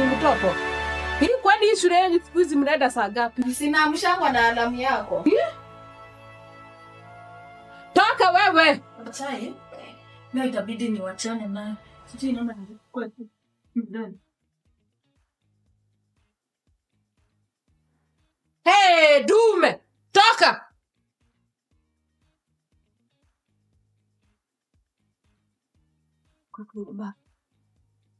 ni mtoto. Hii kwani hii shule yenu siku hizi mnaenda saa ngapi? Sina mshangwa na alamu yako. Toka wewe. Chai. Leo itabidi niwachane nayo. Sijui naona nilikuwa tu. Hey, dume, toka. Kukuba.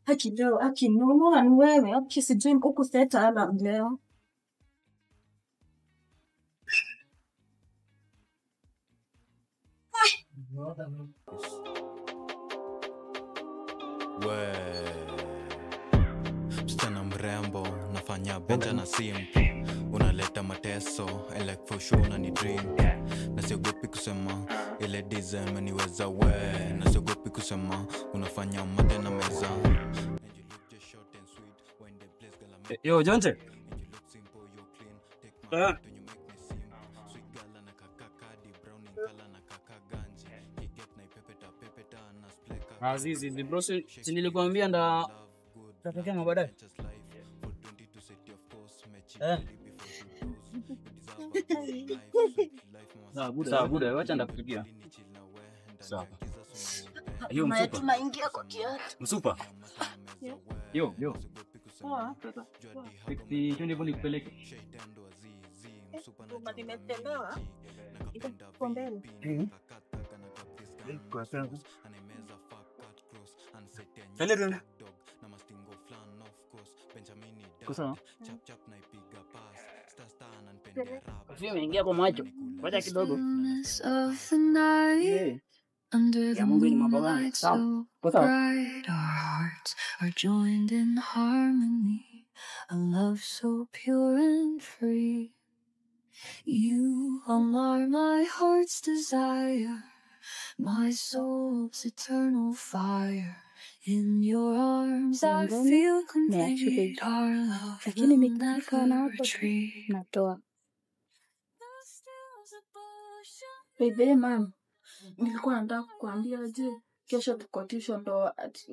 Haki leo, haki noma ni wewe, haki sijui huku seta alarm leo. We msichana mrembo, nafanya benja na simp, unaleta mateso, I like for sure unani drink. Na siogopi kusema ile design umeniweza we, na siogopi kusema unafanya mate na meza. Yo Jonte. Azizi, the bro, si nilikuambia nda tutatokea baadaye. Sawa buda, wacha ndakupigia. Sawa. Hiyo msupa. Tunaingia kwa kiatu. Msupa. Yo, yo. Poa. Taxi twende hivyo nikupeleke. Ngoma nimechelewa. Iko mbele. Kwa sababu. Twende twende. Kwa sawa. Sio imeingia kwa macho. Wacha kidogo. Under the Ya Mungu ni mambo gani? moonlight Sawa. so Kwa sawa. bright, our hearts are joined in harmony, a love so pure and free. You are my heart's desire, my soul's eternal fire. In your arms I Mlangoni feel ni ya shule, complete, our love lakini will nikifika na never hapo tu retreat. natoa. Baby mam, nilikuwa nataka kukuambia je, kesho tuko tuition ndo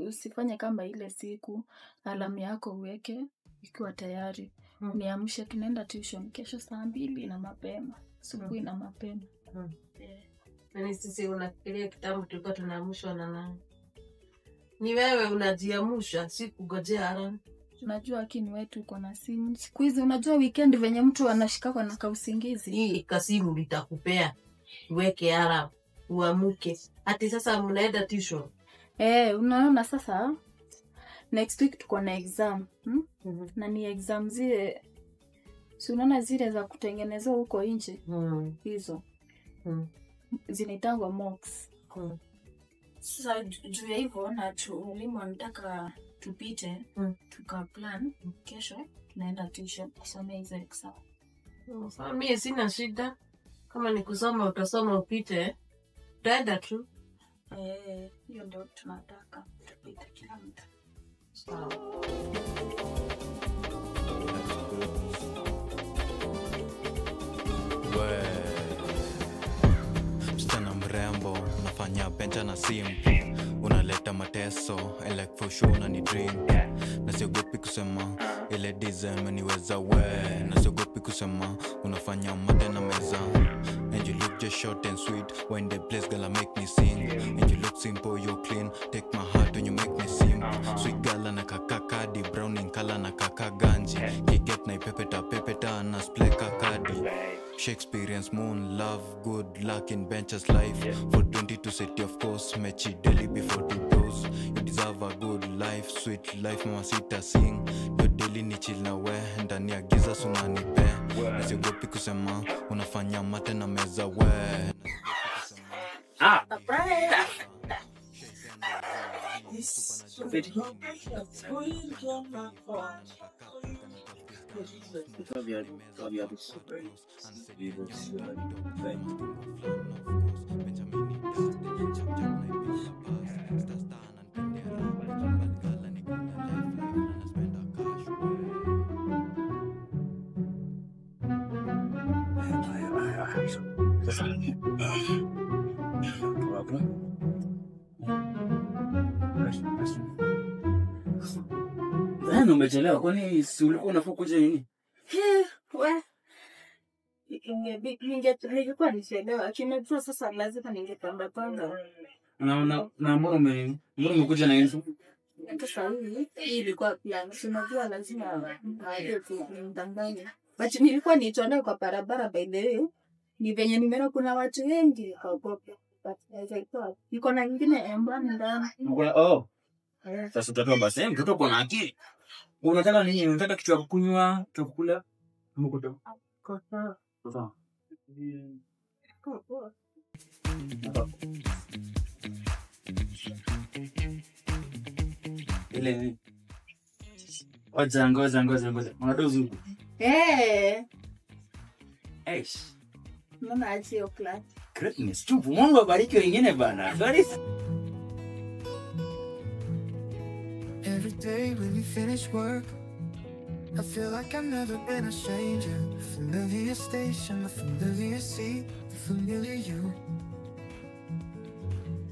usifanye kama ile siku, alamu yako uweke ikiwa tayari. Niamshe, tunaenda tuition kesho saa 2 na mapema, asubuhi na mapema. Yaani sisi unafikiria kitambo tulikuwa tunaamshwa na nani? Ni wewe unajiamsha, si kugojea alarm. Unajua akini wetu uko na simu siku hizi, unajua weekend venye mtu anashikakwa na kausingizi. Hii kasimu litakupea uweke alarm uamuke. Ati sasa mnaenda tuition. Unaona sasa next week tuko na exam Na ni exam zile, si unaona zile za kutengenezwa huko nje hizo zinaitangwa mocks. Sasa juu ya hivyo na mwalimu anataka tupite, tuka plan kesho tunaenda tuition tusome hizo exam. Sasa mie sina shida, kama ni kusoma utasoma upite, utaenda tu. Hiyo ndio tunataka tupite kila mtu. Sawa. We msichana mrembo, nafanya benja na simp, unaleta mateso, I like for sure unani drink. Na siogopi kusema ile design umeniweza we, na siogopi kusema unafanya mate na meza. And you look just short and sweet when the place girl make me sing. And you look simple, you clean, take my heart when you make me sing. Sweet girl na kaka kadi, brown in color na kaka ganji. Kiget na ipepeta pepeta na spleka kadi. Shakespearean's moon, love, good luck in benches life. For 22 city of course, mechi daily before to dose. You deserve a good life, sweet life, mama sita sing. Yo daily ni chill na we, ndani ya giza sunanipe. Nasiogopi kusema, unafanya mate na meza we. Na umechelewa, kwani si ulikuwa unafaa kuja nini? We. Ningekuwa nichelewa, lakini najua sasa lazima ningepanga panga. Na mbona mbona umekuja na hizo? Sasa hii ilikuwa plan. Si unajua lazima mdanganye. But nilikuwa nitolewe kwa barabara by the way. Ni venye nimeona kuna watu wengi nikaogopa. But as I thought, niko na nyingine embani ndani. Oh. Sasa utatoa basi, mtoto uko na akili. Unataka nini? Unataka kitu ya kukunywa, cha kukula? Mko Kwa sawa. Ile ni. Ngoja. Unadozi huko. Eh. Eish. Mama achio class. Greatness tupu. Mungu abariki wengine bana. Every day when we finish work, I feel like I've never been a stranger. The familiar station, the familiar seat, the familiar you.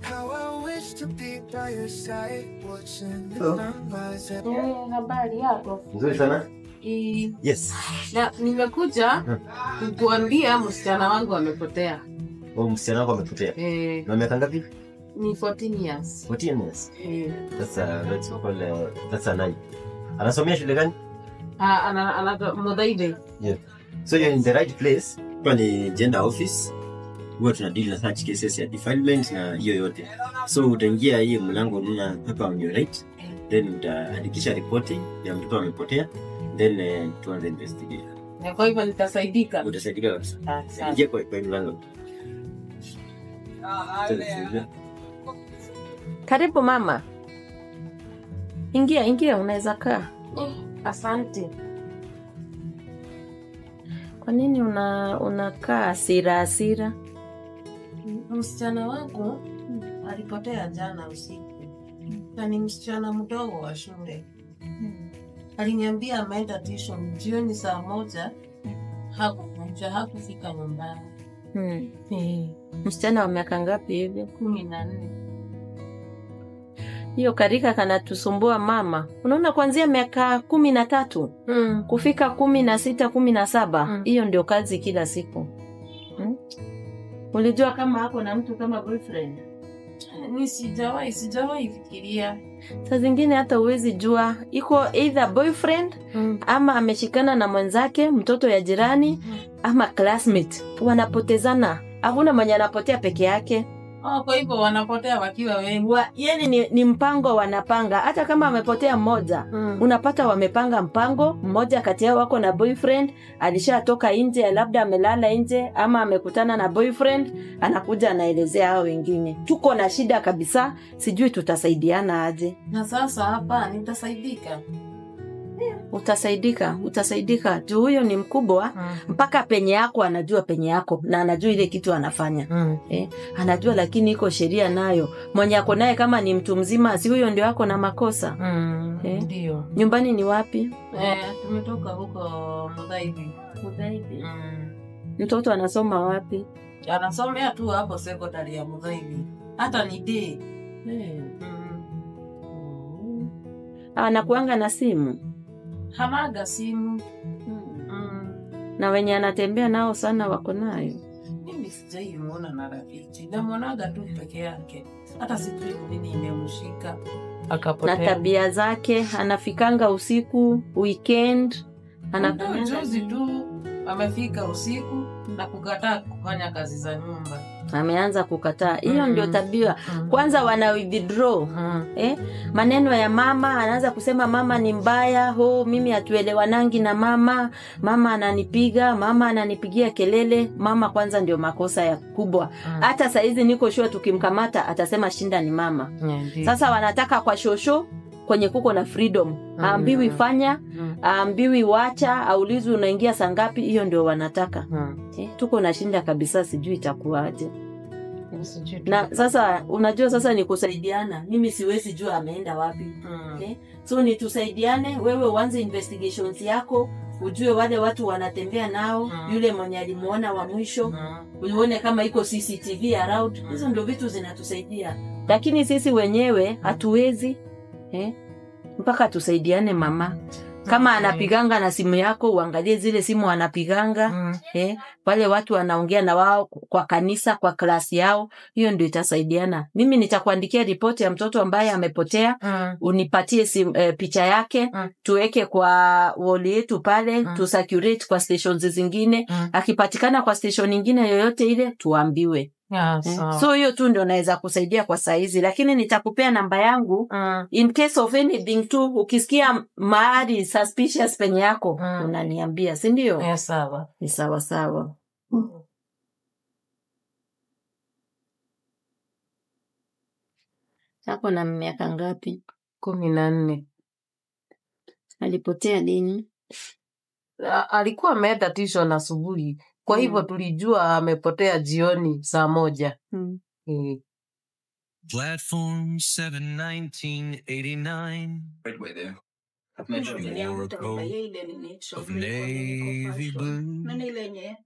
How I wish to be by your side, watching the sunrise. Habari yako? Nzuri sana. Yes. Na nimekuja kukuambia msichana wangu amepotea. Oh, msichana wako amepotea? Eh. Na miaka ngapi? Ni 14 years. 14 years? Eh. That's called, that's a 9. Anasomea shule gani? Ana Muthaithi. Yeah. So you're in the right place. Hapa ni gender office. Huwa tuna deal na such cases ya defilement na hiyo yote. So utaingia hii mlango unaona hapa on your right, then utaandikisha ripoti ya mtoto amepotea, then tuanze investigate. Na kwa hivyo nitasaidika. Utasaidika kabisa. Ingia kwa mlango. Karibu mama. Ingia, unaweza kaa. Asante. Kwa nini unakaa hasira? Msichana wangu alipotea jana usiku. Na ni msichana mdogo wa shule. Aliniambia ameenda tuition jioni saa 1, hakukuja, hakufika nyumbani. Msichana wa miaka ngapi hivi? 14. Hiyo karika kanatusumbua mama. Unaona kuanzia miaka 13 kufika 16, 17, hiyo ndio kazi kila siku. Ulijua kama hapo na mtu kama boyfriend? Ni sijawahi fikiria. Saa zingine hata huwezi jua iko either boyfriend ama ameshikana na mwenzake, mtoto ya jirani ama classmate. Wanapotezana. Hakuna mwenye anapotea peke yake. Oh, kwa hivyo wanapotea wakiwa wengi. Yaani ni mpango wanapanga. Hata kama amepotea mmoja, unapata wamepanga mpango, mmoja kati yao wako na boyfriend, alishatoka nje, labda amelala nje ama amekutana na boyfriend, anakuja anaelezea hao wengine. Tuko na shida kabisa, sijui tutasaidiana aje. Na sasa hapa nitasaidika. Utasaidika. Juu huyo ni mkubwa, mpaka penye yako anajua penye yako na anajua ile kitu anafanya. Anajua, lakini iko sheria nayo. Mwenye ako naye kama ni mtu mzima, si huyo ndio ako na makosa. Ndio. Nyumbani ni wapi? Tumetoka huko Muthaithi. Muthaithi. Mtoto anasoma wapi? Anasomea tu hapo secondary ya Muthaithi. Hata ni day. Anakuanga na simu? Hamaga simu. Na wenye anatembea nao sana wako nayo? Mimi sijaimuona na rafiki. Namuonaga tu peke yake. Hata sijui nini imemshika akapotea. Na tabia zake, anafikanga usiku, weekend, anafanya juzi tu amefika usiku na kukataa kufanya kazi za nyumba. Ameanza kukataa. Hiyo ndio tabia. Kwanza wana withdraw. Maneno ya mama, anaanza kusema mama ni mbaya, mimi hatuelewanangi na mama, mama ananipiga, mama ananipigia kelele. Mama kwanza ndio makosa ya kubwa. Hata saa hizi niko sure tukimkamata atasema shinda ni mama. Sasa wanataka kwa shosho kwenye kuko na freedom. Aambiwi fanya, aambiwi wacha, aulizwi unaingia saa ngapi, hiyo ndio wanataka. Tuko na shinda kabisa, sijui itakuwaje. Na sasa unajua sasa ni kusaidiana. Mimi siwezi jua ameenda wapi. So ni tusaidiane, wewe uanze investigations yako, ujue wale watu wanatembea nao, yule mwenye alimuona wa mwisho, uone kama iko CCTV around. Hizo ndio vitu zinatusaidia. Lakini sisi wenyewe hatuwezi. Mpaka tusaidiane mama. Kama anapiganga na simu yako, uangalie zile simu anapiganga. Wale watu wanaongea na wao kwa kanisa, kwa klasi yao, hiyo ndio itasaidiana. Mimi nitakuandikia ripoti ya mtoto ambaye amepotea, unipatie picha yake, tuweke kwa wall yetu pale, tu circulate kwa stations zingine. Akipatikana kwa station nyingine yoyote ile, tuambiwe. So hiyo tu ndio naweza kusaidia kwa saizi, lakini nitakupea namba yangu in case of anything tu, ukisikia mahali suspicious penye yako, unaniambia, si ndio? Yeah, sawa. Ni sawa sawa. Ako na miaka ngapi? 14. Alipotea lini? Alikuwa ameenda tuition asubuhi, kwa hivyo tulijua amepotea jioni saa 1. Platform 71989. Right way there. Wore a coat of navy blue. Nani ile yenye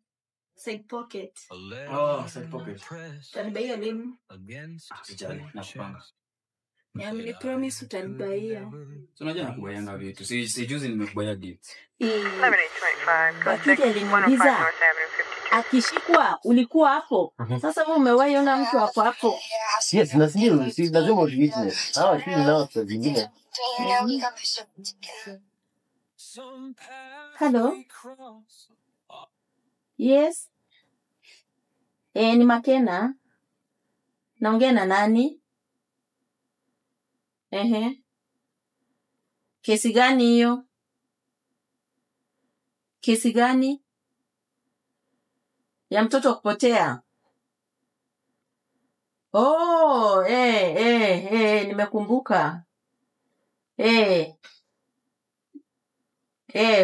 side pocket? A letter Oh, side pocket. pressed Utanibaia lini? against Sijali, her nakupanga. chest. Ni promise utanibaia. So unajua nakubaianga vitu. Si juzi nimekubaia gift. Wakili aliniuliza akishikwa ulikuwa hapo. Sasa wewe umewahi ona mtu hapo hapo? Yes, na si lazima witness. Hawa si nao saa zingine. Some paths Hello? we cross. Yes. Ni Makena. Naongea na nani? Ehe. Kesi gani hiyo? Kesi gani? Ya mtoto kupotea. Oh, nimekumbuka.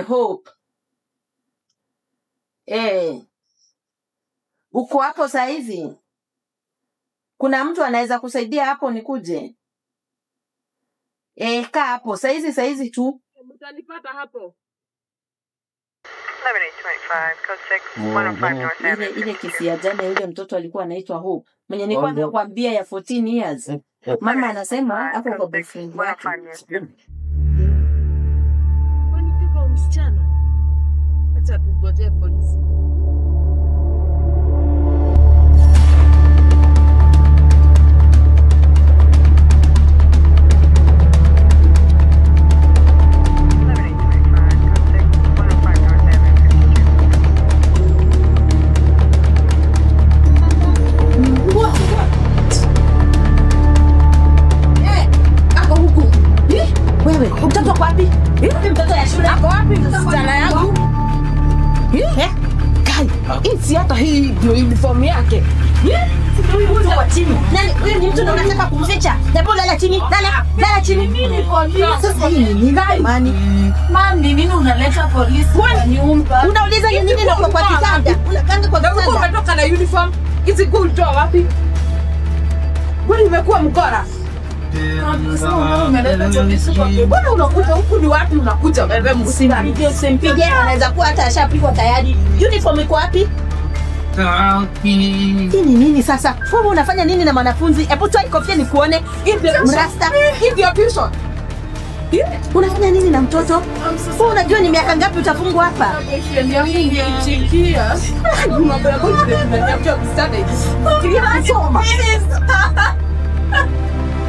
Hope. Uko hapo saa hizi? Kuna mtu anaweza kusaidia hapo nikuje? Kaa hapo saa hizi tu. Mtanipata hapo. Ile kesi ya jana, yule mtoto alikuwa anaitwa Hope. Mwenye nilikuwa nakwambia ya 14 years. Mama anasema hapo kwa boyfriend wake. Kwani kiko msichana? Acha tungojee polisi. Ako huku. Wewe, mtoto kwa wapi? Mtoto ya shule. Ako wapi msichana yangu? Kai, hii hata hii ndio uniform yake. Huyu kwa chini. Nani huyu ni mtu unataka kumficha? Hebu lala chini. Lala chini. Sasa hii ni nini jamani? Mam, ni nini unaleta polisi kwa nyumba? Unauliza ni nini na uko kwa kitanda? Unakanga kwa Na ulikuwa kitanda. umetoka na uniform. Hizi nguo ulitoa wapi? Kwani umekuwa mkora? Mbona unakuja huku ni wapi unakuja wewe msichana? Usimpige, anaweza kuwa hata ashapigwa tayari. Uniform iko wapi? Hii ni nini sasa? Wewe unafanya nini na mwanafunzi? Hebu toa kofia nikuone. Mrasta. Hii ndio tuition. Unafanya nini na mtoto? Wewe unajua ni miaka ngapi utafungwa hapa? Boyfriend yangu ingeichikia. Mambo ya boyfriend unaniambia msichana hivi. Kusoma.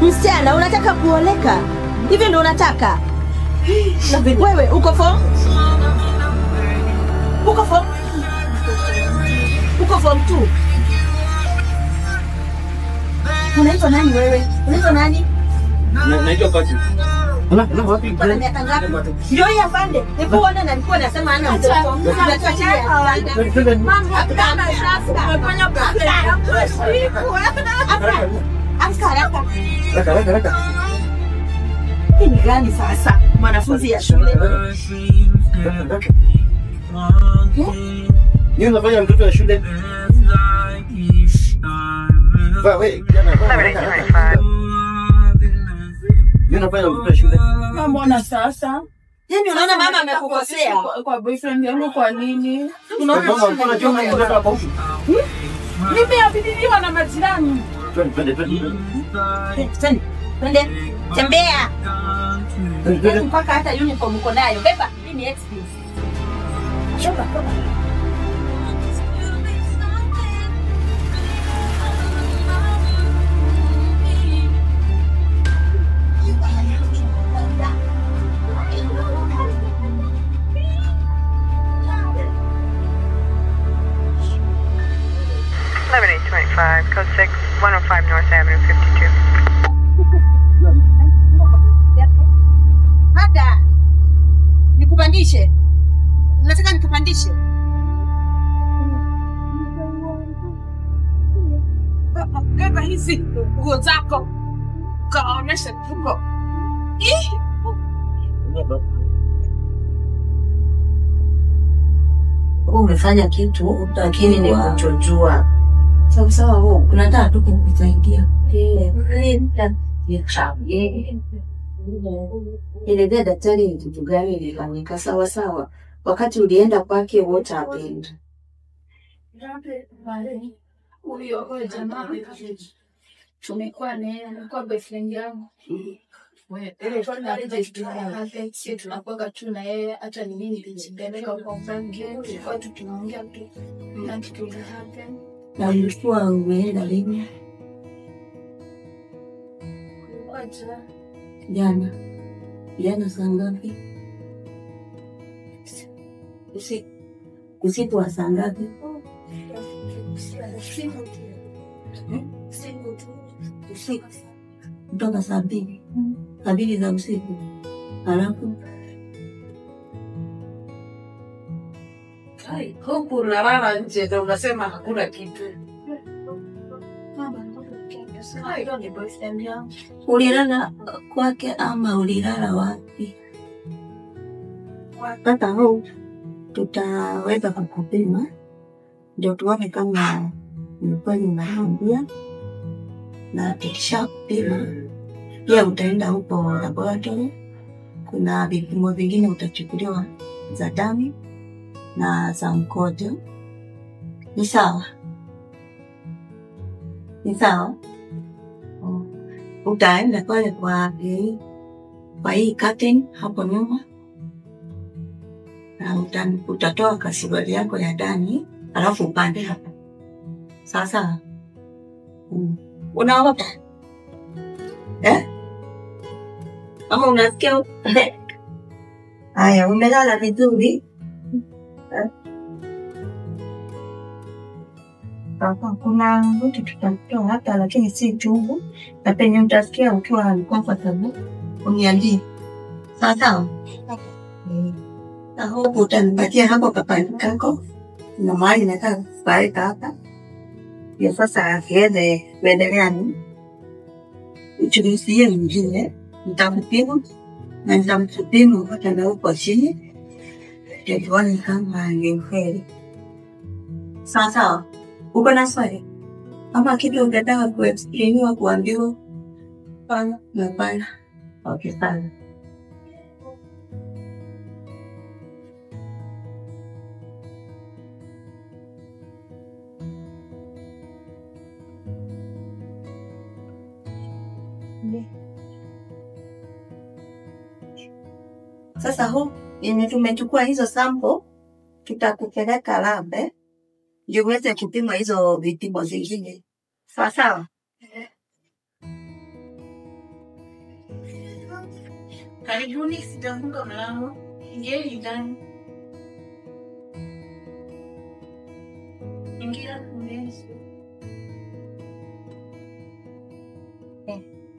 Msichana, unataka kuoleka? Hivyo ndio unataka? Wewe uko form? Uko form? Uko form 2? Unaitwa nani wewe? Unaitwa nani? Naitwa Patrick. Wapi? Una miaka ngapi? Ndio hii afande. Hebu uone na nilikuwa nasema ana mtoto. Unatoa chini ya kitanda. Mama, hapana sasa. Umefanya boyfriend yangu ashikwe. Amka haraka. Raka. Hii ni gani sasa? Mwanafunzi ya shule. Nini unafanya mtoto wa shule? Wewe kijana, haraka. Nini unafanya mtoto wa shule? Mbona sasa? Yaani unaona mama amekukosea. Kwa boyfriend yangu kwa nini? Mama alikuwa anajua mtoto hapo huku. Nimeadhibiwa na majirani. Twende. Twende. Twende. Tembea. Mpaka hata uniform uko nayo. Beba, hii ni excuse. Shoka, toka. 5, code 6, 105 North Avenue, 52. Hada, nikupandishe? Nataka nikupandishe. Beba hizi nguo zako kaonesha tuko. Umefanya kitu lakini ni kuchojua. Sawa sawa, wewe unataka tu kukusaidia. Elezea daktari ni kitu gani ilifanyika. Sawa sawa. Wakati ulienda kwake what happened? Huyo jamaa tumekuwa naye, alikuwa boyfriend yangu. Tunakuwa tu na yeye, hata ni mimi nilijipeleka kwa mpango, tulikuwa tu tunaongea tu na kitu happen. Na ulikuwa umeenda lini? Jana. Jana saa ngapi? Usiku. Usiku wa saa ngapi? Usiku. Kutoka saa 2. Saa 2 za usiku. Halafu huku unalala nje na unasema hakuna kitu. Ulilala kwake ama ulilala wapi? Sasa huu tutaweza kukupima ndio tuone kama ni kweli unaambia, na tukishapima pia utaenda huko laboratory, kuna vipimo vingine utachukuliwa za damu na za mkojo. Ni sawa? Ni sawa? Utaenda pale kwa hii curtain hapo nyuma na utatoa kasibali yako ya ndani, alafu upande hapa. Sasa unaogopa? Eh? Ama unasikia? Haya, umelala vizuri? Kuna vitu tutatoa hapa lakini si chungu, na penye utasikia ukiwa comfortable uniambie. Sawa sawa? Na hope utanipatia hapo kapani kako na mahali nataka kupaweka hapa ya sasa akiweze kuendelea ni uchunguzi mwingine. Nitakupima na nitamkupima mpaka na huko chini ndio tuone kama ni kweli. Sawa sawa? Uko na swali ama kitu ungetaka kuexplainiwa, kuambiwa? Hapana. Hapana. Okay, sawa. Sasa huu yenye tumechukua hizo sample tutakupeleka lab ndio uweze kupima hizo vipimo zingine. Sawa sawa? Karibuni, sijafunga mlango. Ingieni ndani. Ingia kumezi.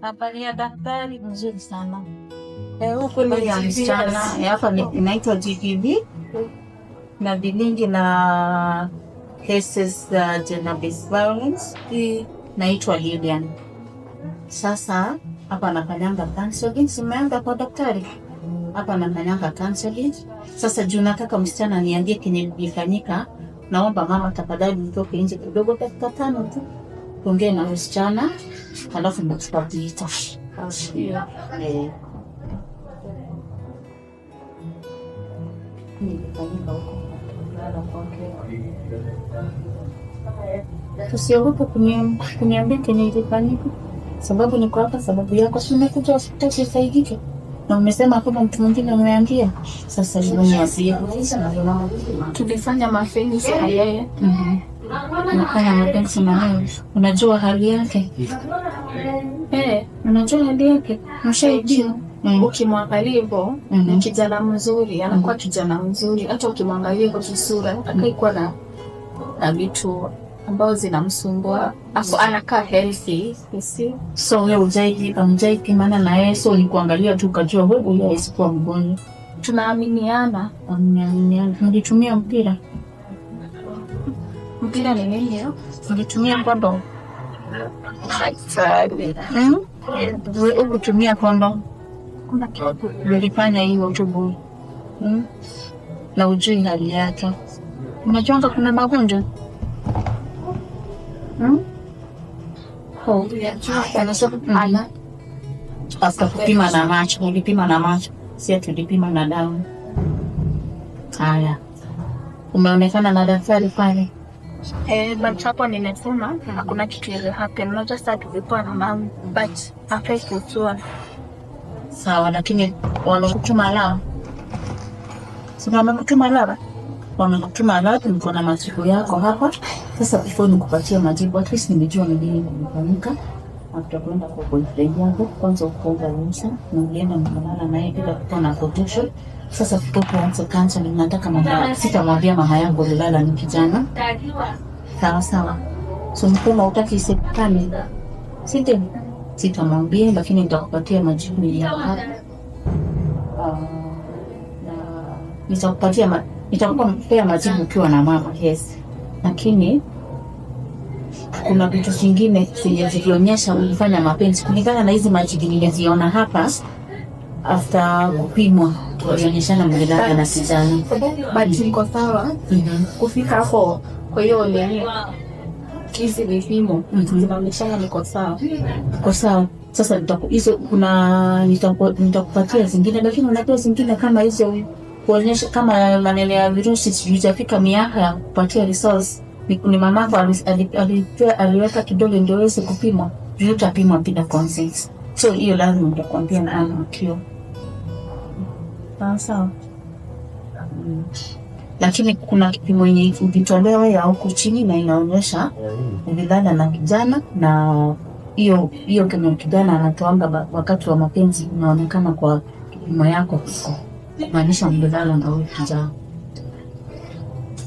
Habari ya daktari? Nzuri sana. Huku ni ya msichana, hapa inaitwa GBV na vilingi na cases za gender based violence. Naitwa Lilian. Sasa hapa nafanyanga counseling, simeanza kwa daktari. Hapa nafanyanga counseling. Sasa juu nataka msichana niambie kenye kilifanyika, naomba mama tafadhali mtoke nje kidogo dakika 5 tu. Tuongee na msichana, halafu ndio tutakuita. Nilifanyika huko. Tusiogope kuniambia kenye ilifanyika. Sababu niko hapa sababu yako, si umekuja hospitali usaidike. Na umesema hakuna mtu mwingine umeambia. Sasa niambie. Tulifanya mapenzi na yeye. Unafanya mapenzi na yeye. Unajua hali yake? Unajua hali yake? Mshaijua. Ukimwangalia hivyo ni kijana mzuri, anakuwa kijana mzuri. Hata ukimwangalia kwa kisura akaikuwa na vitu ambao zinamsumbua, afu anakaa healthy, you see. So wewe hujai pimana na yeye, so ni kuangalia tu ukajua wewe huyu hawezi kuwa mgonjwa. Tunaaminiana. Mnaaminiana. Mlitumia mpira? Mpira ni nini hiyo? Mlitumia kondom? Wewe kutumia kondom? Ulifanya hiyo tu. Na ujui hali yake. Unajua kuna magonjwa? After kupima na macho, ulipima na macho, si tulipima na damu. Haya. Umeonekana na daktari pale? But hapo nimesema hakuna kitu ile happen. Unajua sasa tulikuwa na mama, but hafai kutoa. Sawa, lakini wamekutuma lao. Si wamekutuma lao? Wamekutuma lao, niko na majibu yako hapa. Sasa before nikupatie majibu, at least nimejua ni nini kimefanyika. After kwenda kwa boyfriend yako, kwanza ukaomba ruhusa na ulienda mkalala naye bila kuwa na protection. Sasa tunapoanza counseling, nataka mama, sitamwambia mama yangu ulilala ni kijana. Sawa sawa. So mkoma hutaki isemekane. Site sitamwambia, lakini nitakupatia majibu ya hapa. Nitakupatia nitakupa majibu ukiwa na mama, yes. Lakini kuna vitu vingine zenye zilionyesha ulifanya mapenzi kulingana na hizi majibu niliziona hapa after kupimwa, tulionyeshana mlilala na kijana. But niko sawa kufika hapo. Kwa hiyo nini hizi vipimo zinaonyeshana niko sawa. Kwa sawa. Sasa hizo kuna nitakupatia zingine, lakini unajua zingine kama hizo kuonyesha kama maneno ya virusi sijafika miaka ya kupatia results. Ni mamako aliweka kidole ndio uweze kupimwa. Utapimwa bila consent. So hiyo lazima nitakwambia na anukio. Sawa sawa. Lakini kuna kipimo yenye ulitolewa ya huku chini na inaonyesha ulilala na kijana, na hiyo kama kijana anatoanga wakati wa mapenzi inaonekana kwa kipimo yako kumaanisha mlilala na huyo kijana.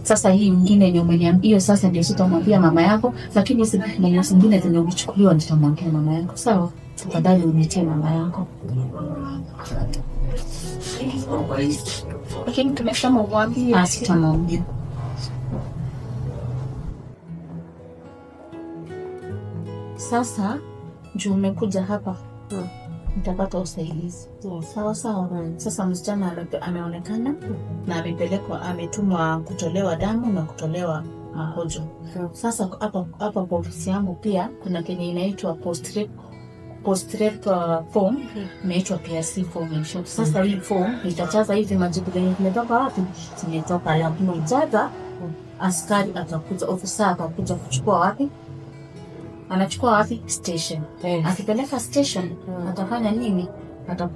Sasa hii nyingine yenye umeniambia hiyo sasa ndio sitamwambia mama yako, lakini hizi vipimo zingine zenye ulichukuliwa nitamwambia mama yako. Sawa? Tafadhali unitie mama yako. Lakini tumesema umwambie. Sitamwambia. Sasa juu umekuja hapa nitapata usaidizi. Sawa sawa. Sasa msichana ameonekana na amepelekwa, ametumwa kutolewa damu na kutolewa mahojo. Sasa hapa kwa ofisi yangu pia kuna kenye inaitwa post-rape form, inaitwa PRC form in short. Sasa hii form nitajaza hivi majibu yenye zimetoka wapi? Zimetoka lab. Unajaza, askari atakuja, ofisa atakuja kuchukua wapi? Anachukua wapi? Station. Akipeleka station, atafanya nini?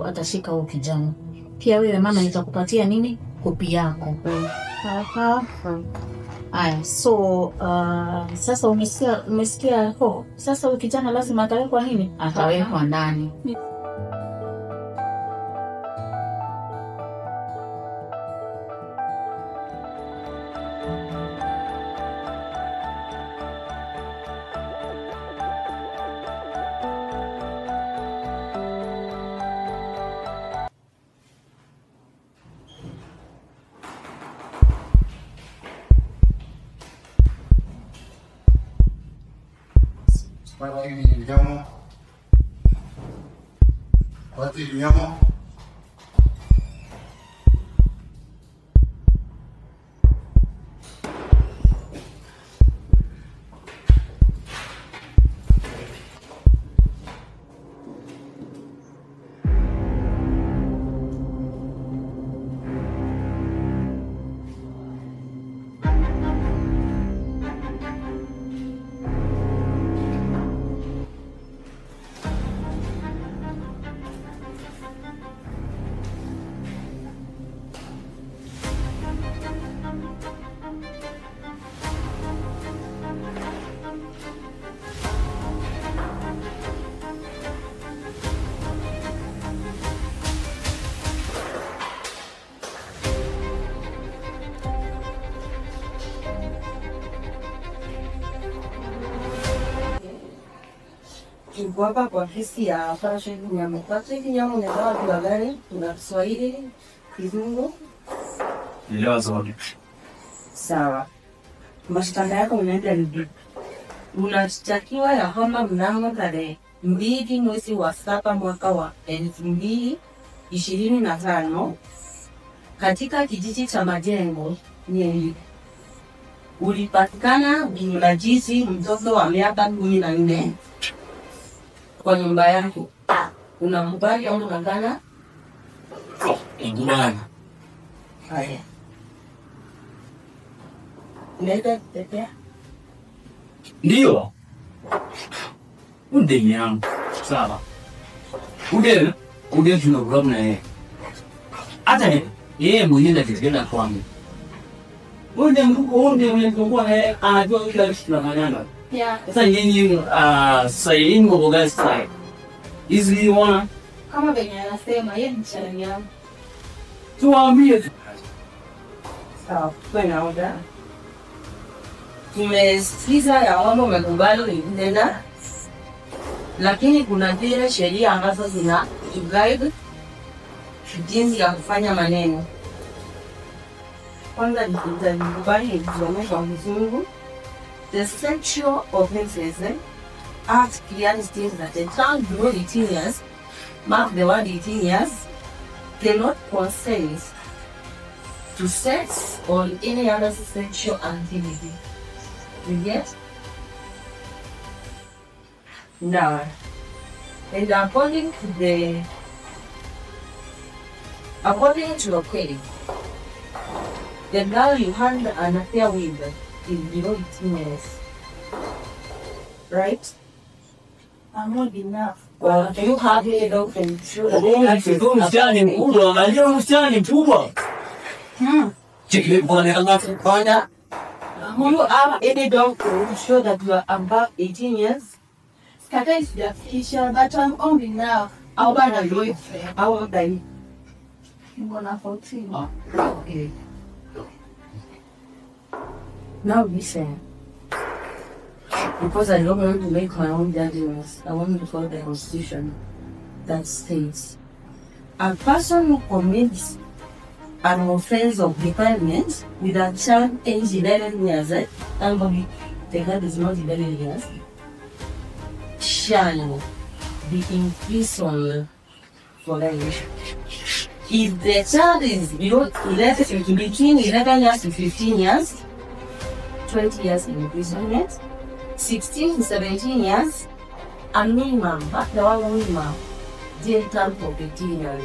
Atashika huyo kijana. Pia wewe mama nitakupatia nini? Kopi yako. Sawa. Aya, so sasa umesikia ho. Sasa huyo kijana lazima atawekwa nini? Atawekwa ndani. Tuko hapa kwa ofisi ya Patrick Nyamu. Patrick Nyamu ni watu gani? Tuna Kiswahili, Kizungu. Nielewa zote. Sawa. Mashtaka yako unaenda hivi. Unashtakiwa ya kwamba mnamo tarehe 2 mwezi wa 7 mwaka wa 2025 katika kijiji cha Majengo Nyeri ulipatikana mnajisi mtoto wa miaka 14 kwa nyumba yako. Unamkubali au unakana? Nakubali. Haya. Unaweza kutetea? Ndio. Udeni yangu. Sawa. Udeni tunagrow na yeye. Hata yeye mwenyewe anatenda kwangu. Udeni mkuu udeni mwenye na yeye anajua kila kitu tunafanyana. Yeah. Sasa nyinyi sasa yeye ngo gani sasa? Hizi wana kama venye anasema yeye ni chani yangu. Tuambie. Sawa, tuwe na oda. Tumesikiza ya kwamba umekubali ulitenda, lakini kuna zile sheria ambazo zina guide jinsi ya kufanya maneno. Kwanza nitakubali nikusomee kwa Kizungu. The Sexual Offences Act clearly states that a child below 18 years, mark the word 18 years, cannot consent to sex or any other sexual activity. You get? Now, and according to your query, the girl you had an affair with is below 18 years. Right? I'm old enough. Well, do you have any document? Do you have any document to show that you are above 18 years? Sikatai sijafikisha, but I'm old enough. How old are you? How old are you? Niko na 14. Okay. Now listen. Because I don't want to make my own judgments, I want to follow the constitution that states a person who commits an offense of defilement with a child aged 11 years, and the child is not 11 years, shall be imprisoned for life. If the child is below 11, between 11 years to 15 years, 20 years imprisonment, 16 to 17 years, a minimum, but the one minimum, jail term for 15 years.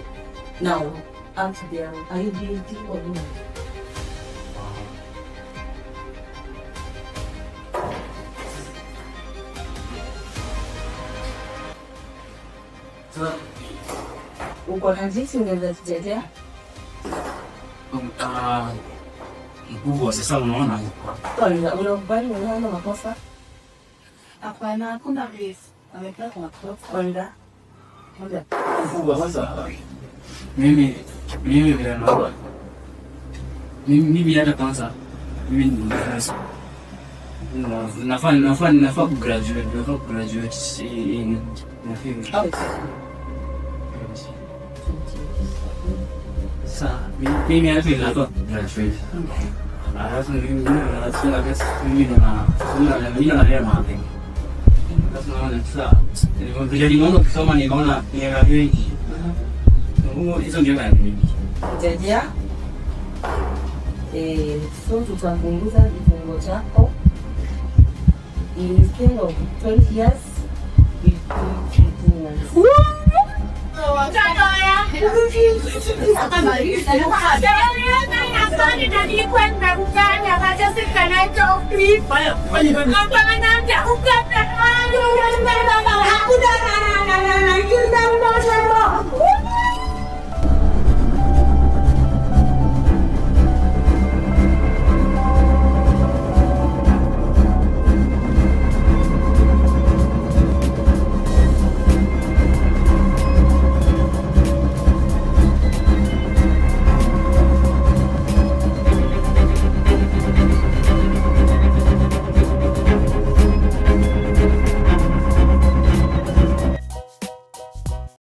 Now, ask them, are you guilty or not? Uko na jinsi unaweza kujitetea? Mkubwa sasa unaona? Unakubali unaona makosa? Hapana, hakuna risk. Amepata makosa. Onda. Onda. Mkubwa sasa. Mimi vile naona. Mimi hata kwanza mimi ni mfasi. Nafaa kugraduate in nafaa. Sasa mimi hata nafaa kugraduate. Alafu mimi na mambo. Sasa naona sasa vile nimeona kusoma nikaona miaka mingi. Hizo ndio miaka mingi. Jaja. So tutapunguza kifungo chako. Instead of 20 years, we put 15 years.